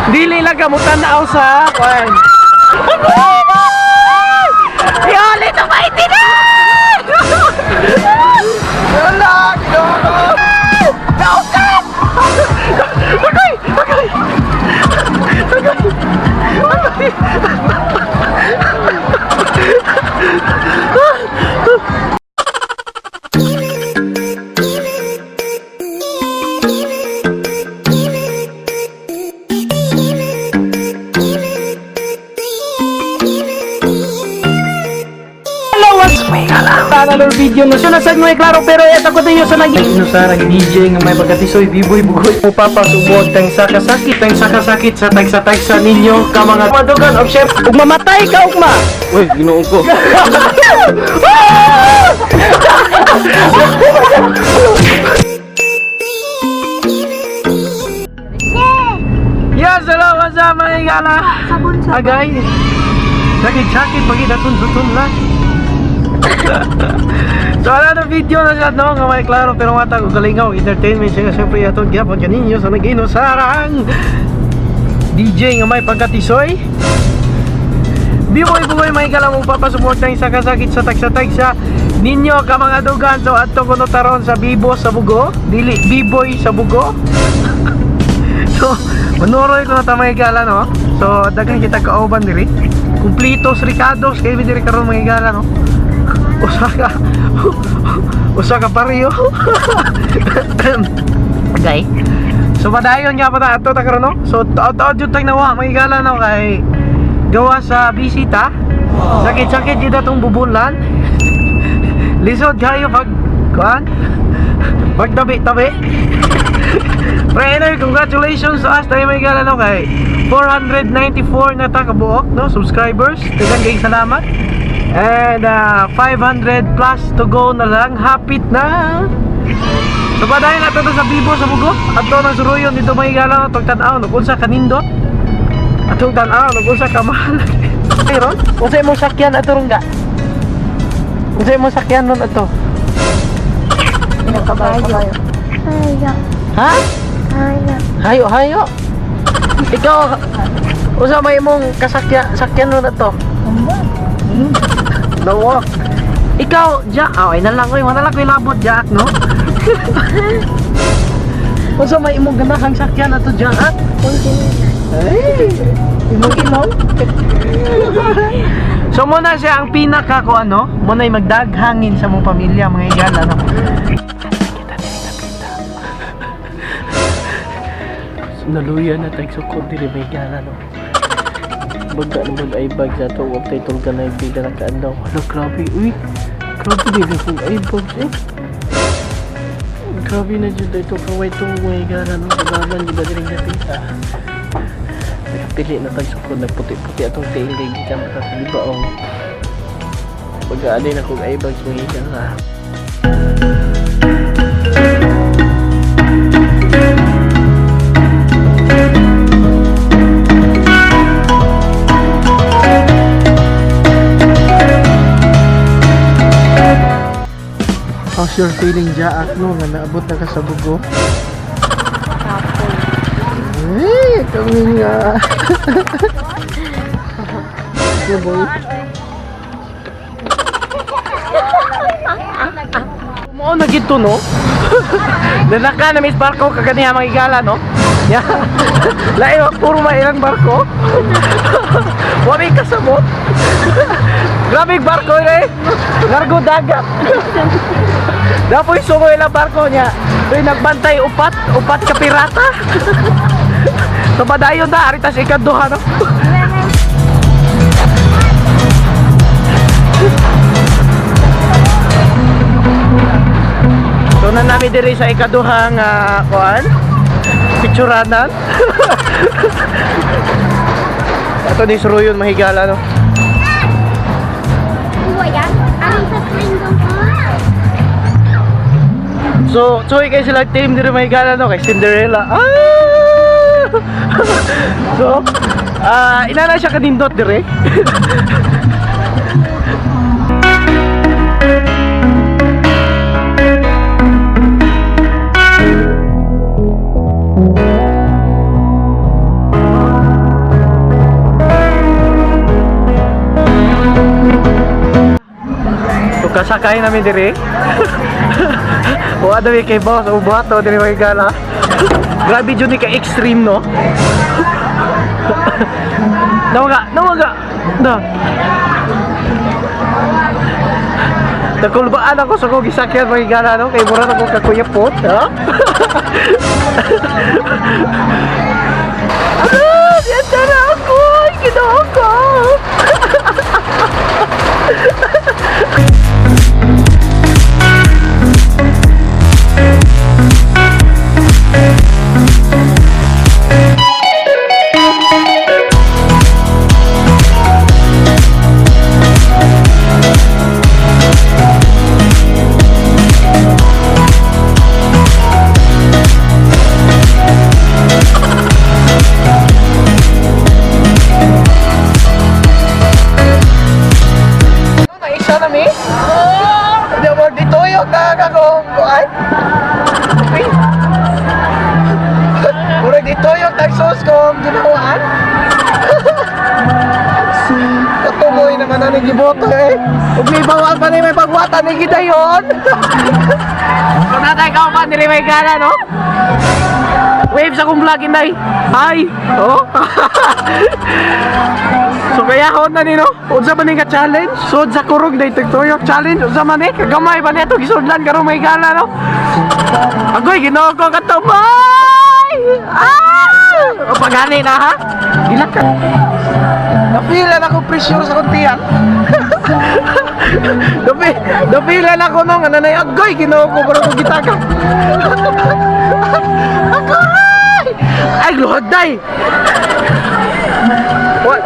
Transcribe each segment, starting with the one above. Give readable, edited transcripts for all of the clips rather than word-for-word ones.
Dili lang ka mo tanaw sa kuan. Yoli to ba na? Wala, ginoo ko. Nausap! Agay! Agay! Agay! Agay! Hello, what's Another video na siya nasa may klaro, pero eto ko ninyo sa naging inusarang DJ nga may pagkatisoy biboy bugoy mo papasubog tang sakasakit tang sakasakit sa tagsa-tagsa ninyo ka mga madugan og chef ug mamatay ka ugma. Uy, ginoo ko. Yes, hello, what's up, mga higala? Sabon, sabon. Agay. Sakit-sakit pagid atun lang. So another video na siya, no, nga may klaro pero matag og kalingaw entertainment siya siyempre aton gyapon kaninyo sa nag-inusarang DJ nga may pagkatisoy. Biboy bugoy may kalam mo papasuporta sa kasakit sa tagsa-tagsa ninyo ka mga dugan. So adto kuno taron sa Bibo sa Bugo, dili Biboy sa Bugo. So manuroy ko na ta mga higala, no. So daghan kita kauban diri. Kumplitos ricados kay mi diri karon, mga higala, no. Usa ka usa ka pareho. Okay. So padayon nga pa ta ato ta karon, no. So taod-taod jud tag nawa, mga higala, no, kay gawa sa bisita. Sakit-sakit jud atong bubulan. Lisod kayo pag kuan. Pag tabi-tabi. Pero anyway, congratulations sa us tayo, may gala, no, kay 494 na ta kabuok, no, subscribers. Daghang kayong salamat. And 500 plus to go na lang, hapit na. So padayon ato to sa Bibo sa Bugo. Ato nang suruyon dito, may gala, no, tong tan-aw no, unsa kanindot. Atong tan-aw no, unsa ka mahal. Ron, unsa imong sakyan ato ron ga? Unsa imong sakyan ron ato? Kabayo. Hayo. Ha? Hayo. Hayo, hayo. Ikaw, unsa may imong kasakya sakyan ron ato? No walk. Ikaw, Jack, oh, ay nalang ko, wala lang ko'y labot, Jack, no? Unsa may imong ganahang sakyan ato, Jack? Ay, imong ilaw. So muna siya ang pinaka ko ano, muna ay magdaghangin sa mong pamilya, mga higala, no. Kita diri kapita. Naluya na tag sukod diri, may higala, no. Baga na mag ay bag sa ato, wag tayo tulga na ibig na nakaandaw. Hala, grabe, uy. Grabe diri kong ay bags eh. Grabe na dyan ito kaway ito mga higala, no. Kagalan, di ba diri kapita? Nakapili na tag sukod, nagputi-puti atong tiil kay gikan pa sa di ba oh. Pag-aalay na kong ay bags, mga higala. How's your feeling, Jaak, no? Nga naabot na ka sa Bugo? Eh, kami nga. Yeah, boy. Mo na gito, no? Nanaka na miss barko kaganiha mga igala, no? Ya. Lain puro mailang barko. Wami kasabot. Grabe barko eh. Largo dagat. Dapoy sungoy lang barko niya. Uy, nagbantay upat, upat ka pirata. So padayon na, aritas ikaduha, no? So na nami diri sa ikaduhang kuan, picturanan. Ato ni Suruyon mahigala, no. So, tsuy kay sila team diri mahigala, no, kay Cinderella. Ah! So, inana siya kanindot dire. kasakay namin diri. Wa dami kay boss, ubuhat to diri, mga higala. Grabe jud ni ka extreme, no. Nawaga, nawaga. Na. Nakulbaan ako sa kong gisakyan, mga higala, no? Kay mura na kong kakuyapot, ha? Ah, yan na ako! Ay, Ginoo ko! Ano na isa na mi? Hindi mo dito yung kakakong kuan. Murag dito yung tagsos kong ginawaan. Katumoy naman na giboto eh. Ug may bawaan pa ni may pagwata ni gidayon. So natay ka pa diri may gala, no? Wave sa akong vlog, inday. Hi. Oh. So kaya hon na ni, no? Unsa man ni ka challenge? Sud sa kurog day tugtuyok challenge. Unsa man ni? Kagamay ba nito gisudlan karon may gala, no? Agoy, Ginoo ko, katumay! Ah! O pagani na ha? Gilak ka. Napila na ako pressure sa kuntian. Napila na ako nung ano na yung agoy, Ginoo ko, pero kung gitaka. Agoy! Ay, luhod day! What?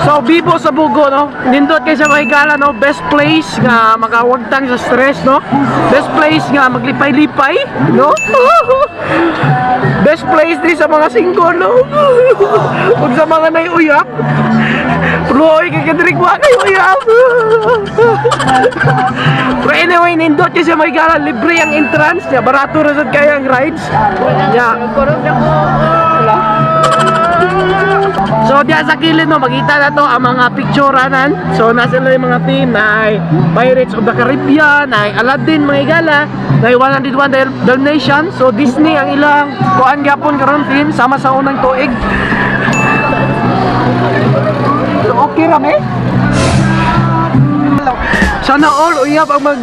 So, Bibo sa Bugo, no? Nindot kay sa Mahigala, no? Best place nga makawagtang sa stress, no? Best place nga maglipay-lipay, no? Best place din sa mga single, no? Ug sa mga naiuyap. Luoy kay kadrik wa kay uyap. Pero anyway, nindot kay sa Mahigala, libre ang entrance niya. Barato ra sad kaya ang rides. Nya. Wala. So diyan sa kilid, no, makita na to ang mga picturanan. So nasa sila yung mga theme na ay Pirates of the Caribbean, ay Aladdin, mga igala, na ay 101 Dalmatian. So Disney ang ilang kuan gyapon karon theme sama sa unang tuig. So okay ra me. Sana all uyab ang mag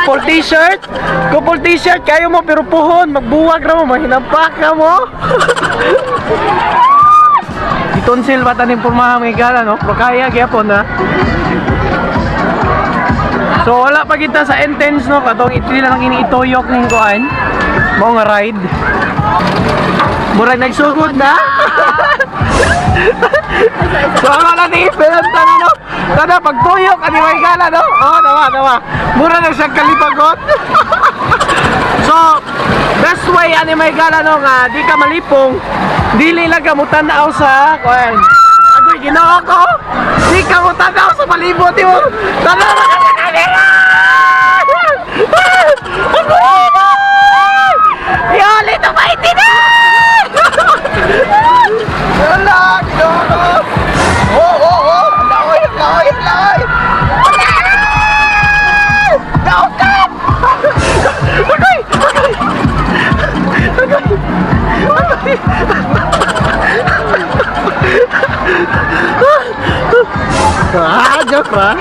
Full t-shirt? Kung full t-shirt, kayo mo, pero puhon, magbuwag ra mo, mahinampak ka mo. Itonsil ba taning pormaha mga igala, no? Pero kaya, gyapon na. So wala pa kita sa intense, no? Katong iti lang ang iniitoyok ning kuan. Mao nga ride. Murag nagsugod na. So ako lang ni film tanan, no. Tana pagtuyok ani may gala, no. Oh, tawa tawa. Mura na siyang kalipagot. So best way ani may gala, no, nga di ka malipong, dili lang ka mutan-aw sa kuan. Agoy, Ginoo ko. Di ka mutan-aw sa palibot mo. Tanaw na ka sa camera. Agoy! Yoli, tumaiti na! Wala, Ginoo ko. Oh. Ang laoy, ang laoy, ang laoy. Wala! Daokan! Agoy! Agoy! Agoy! Agoy! Ah, joke ra.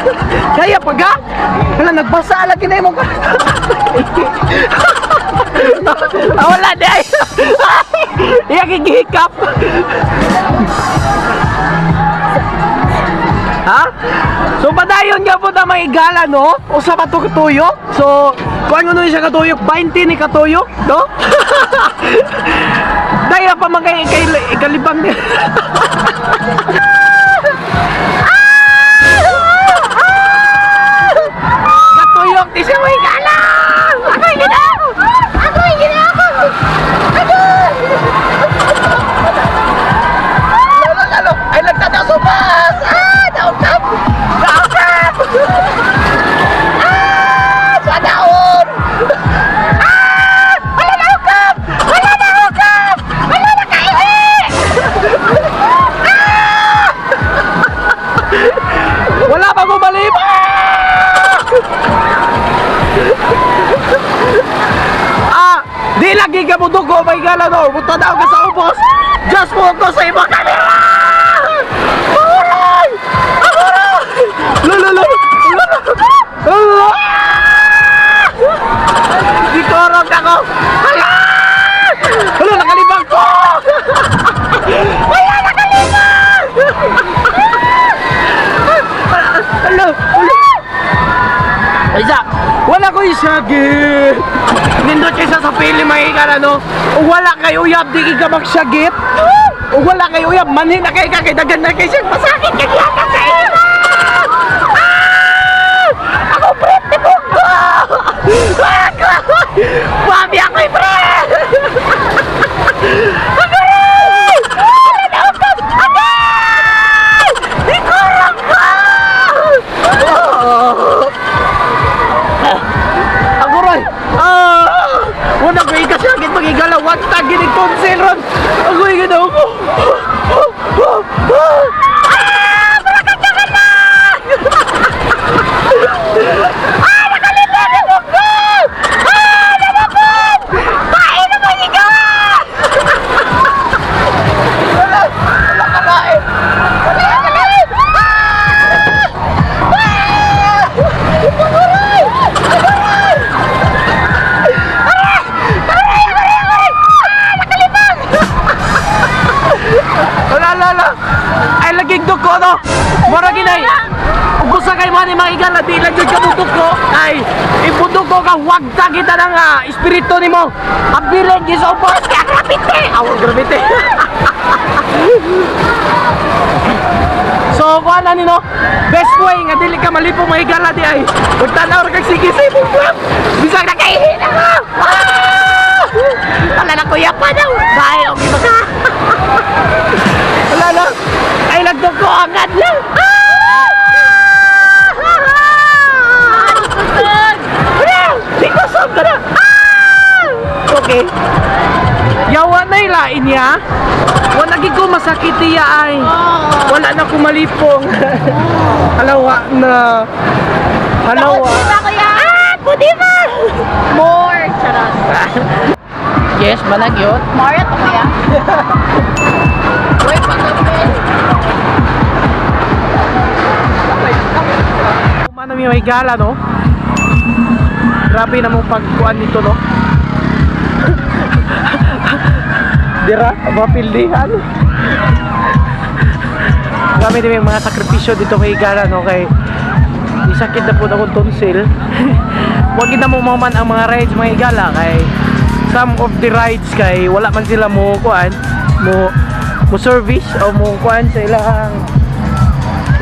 Kaya pag ha? Hala, nagbasa lagi na imong. Ah, wala di ay. Iya gigihikap. Ha? So padayon nga po ta mga igala, no? Usa pa to katuyok. So kuan mo siya katuyok, 20 ni katuyok, no? Daya pa man kay kay ikalibang ni. Katuyok di siya mga igala. Ako'y ginoo! Ako'y ginoo! Ako'y! Lalo, lalo! Ay, nagtatasupas! Ah! Daukap! Daukap! Ah! Sa daon! Ah! Wala na ukap! Wala na ukap! Wala na kaihi! Ah! Di lagi ka mo dugo, may gala no. Mutanaw ka sa ubos. Just focus sa imong camera. Aguray! Aguray! Lo, lo, lo. Lo, lo. Lo. Gikorog ako. Hala! Hala, nakalibang ko! Hala, nakalibang! Hala, hala. Isa, wala ko isagit. Nindot kaysa sa pili mga ikaw, ano? Ug wala kay uyab, di ka magsyagit. Ug wala kay uyab, manhin na kay ka, kay dagan na kay siya, masakit kay yata sa iyo. Ah! Ako pre, tibok ko! Ah! Mami ako pre! Agoy! Wala na ako! Agoy! Ikurang ko! Aguroy! Ah! Wala ko ikasakit magigalaw. One tag ginig tonsil ron. Agoy ginaw ko. Ah! Marakatsakan na! Ah! Nakalimutan mo ko! Ah! Nanapon! Pain naman ikaw! Wala! Wala ka lain! Wala ka lain! Ah! Ah! Aguroy! Aguroy! Aray! Aray! Aray! Ah! Nakalibang! Wala, wala, wala. Ay, laging duko, no? Mura ginay. Ugusa kay mga ni mga igala, di lang yun kabutok ko. Ay, ibudok ko ka, wag ta kita ng espiritu ni mo. Abilin, gisobos ka, grabite! Aw, grabite. So, kuha na nino, best way nga dili ka malipong mga igala di ay. Magtanaw ra kag sige sa imong club. Bisag nakaihi na ka. Ah! Wala na kuya pa daw. Dahil, okay ba ka? Wala na. Ay, nagdog ko agad lang. Ah! Wala! Di ko sab ka na. Ah! Okay. Yawa na ilain niya. Wala gid ko masakit iya ay. Wala na ko malipong. Halawa na. Halawa. Diba, kuya? Ah, pwede ba? More! Charot. Yes, manag yun. More ito, kuya. Wait, pagkapit. Kumano may gala, no? Grabe na mong pagkuan nito, no? Dira, mapildihan. Grabe din may mga sakripisyo dito may gala, no? Kay isakit na po akong tonsil. Huwag kita mo maman ang mga rides mga igala kay some of the rides kay wala man sila mo kuan mo mo service o mo kuan sa ilang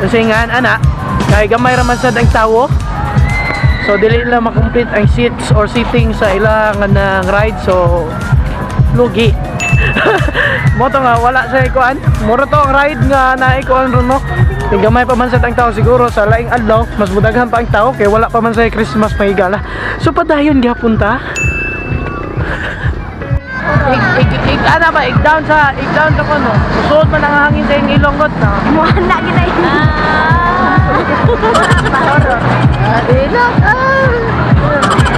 kasi nga ana kay gamay ra man sad ang tawo, so dili lang makomplete ang seats or seating sa ilang ng ride, so lugi mo to nga wala sa ikuan. Mura to ang ride nga naikuan ron, no? Kay gamay pa man sad ang tao. Siguro sa laing adlaw mas mudaghan pa ang tao kay wala pa man sa Christmas mahigala, so padayon gyapon ta. Ik, ik, ik, ana ba, ik down sa, ik down sa kono. Suot man ang hangin sa iyong ilonggot na. Wala gina yun. Ah.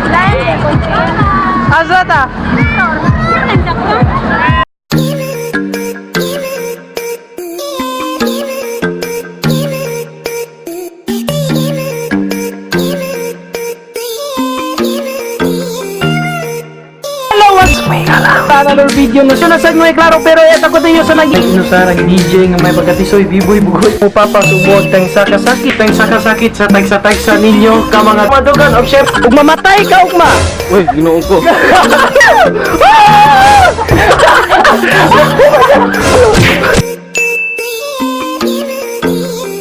Lain. Asa ta? Hello, what's another video no. So nasad mo klaro pero eto ko ninyo sa naging no sa nag DJ nga may pagkatisoy biboy bugoy mo papasubot tang sakasakit tang sakasakit sa tagsa-tagsa ninyo ka mga madugan of chef ug mamatay ka ugma. Uy, ginoo ko.